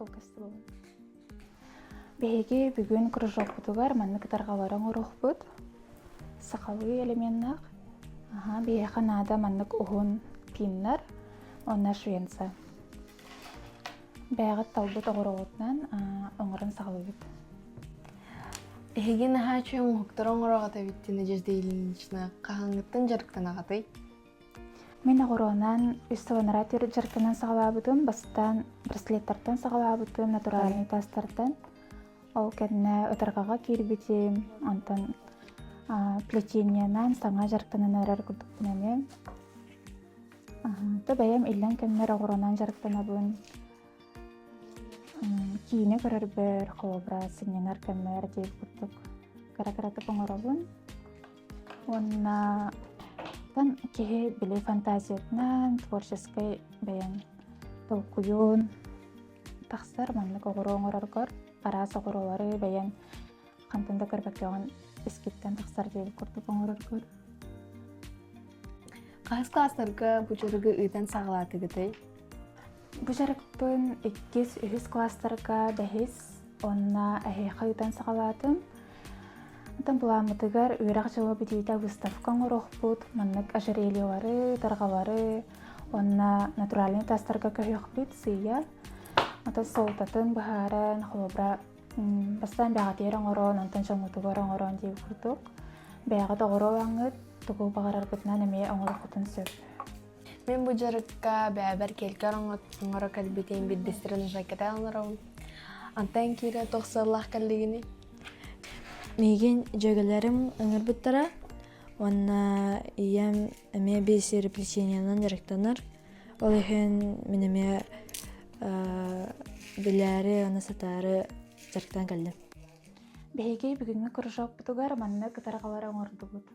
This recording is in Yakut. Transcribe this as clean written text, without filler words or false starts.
Кылгас буолун. Биһиги бүгүн кружокпутугар маннык ытарҕалары оҥоруохпут. Сахалыы элеменнаах. Аха, биһиэхэ наада маннык уһун пиннар уонна швенца. Бэйэҕит талбыт оҕуруоҕутунан оҥорон саҕалыыбыт. Эһиги наһаа үчүгэй оҥоһуктары оҥороҕут эбит Надежда Ильинична. Хаһааҥҥыттан дьарыктанаҕытый? Мин оҕуруонан үс сылынара дьарыктанан саҕалаабытым. Бастаан браслеттартан саҕалаабытым, натуральный тастартан. Ол кэннэ ытарҕаҕа киирбитим, онтон плетениенан саҥа дьарыктанан эрэр курдукпун эмиэ. То бэйэм иллэҥ кэммэр оҕуруонан дьарыктанабын. Киинэ көрөрбөр, холобура, сынньанар кэммэр диир курдук кыра-кыратык оҥоробун. Уонна киһи били фантазиятынан, творческай бэйэҥ толкуйун тахсар маннык оҕуруо оҥороргор араас оҕуруолары бэйэҥ хантан да көрбөккөҕүн искиттэн тахсар диэбит курдук оҥороргор. Хаһыс класстарга бу дьарыгы ыытан саҕалаатыгытый? Бу дьарыкпын иккис, үһүс класстарга бэһис уонна эһиэхэ ыытан саҕалаатым. Оттон былааммытыгар үөрэх дьыла бүтүүтэ выставка оҥоруохпут, маннык ожерельелары, тарҕалары уонна натуральнай тастарга көһүөхпүт сыыйа. Оттон суолтатын быһааран, холобура, бастаан бэҕэтигэр оҥорон, онтон дьоҥҥутугар оҥорон диир курдук. Бэйэҕит оҕуруо ылаҥҥыт, тугу баҕараргытынан эмиэ оҥоруоххутун сөп. Мин бу дьарыкка бэйэбэр кэлкэр оҥоро кэлбитим биирдэстэрин Жакета оҥоробун. Антан киирэ туох сыаллаах кэллигиний? Миигин дьүөгэлэрим ыҥырбыттара уонна ийэм эмиэ биэсиэрэплечениенан дьарыктанар. Ол иһин мин эмиэ билээри уонна сатаары дьарыктаан кэллим. Биһиги бүгүҥҥү кружокпутугар маннык ытарҕалары оҥордубут.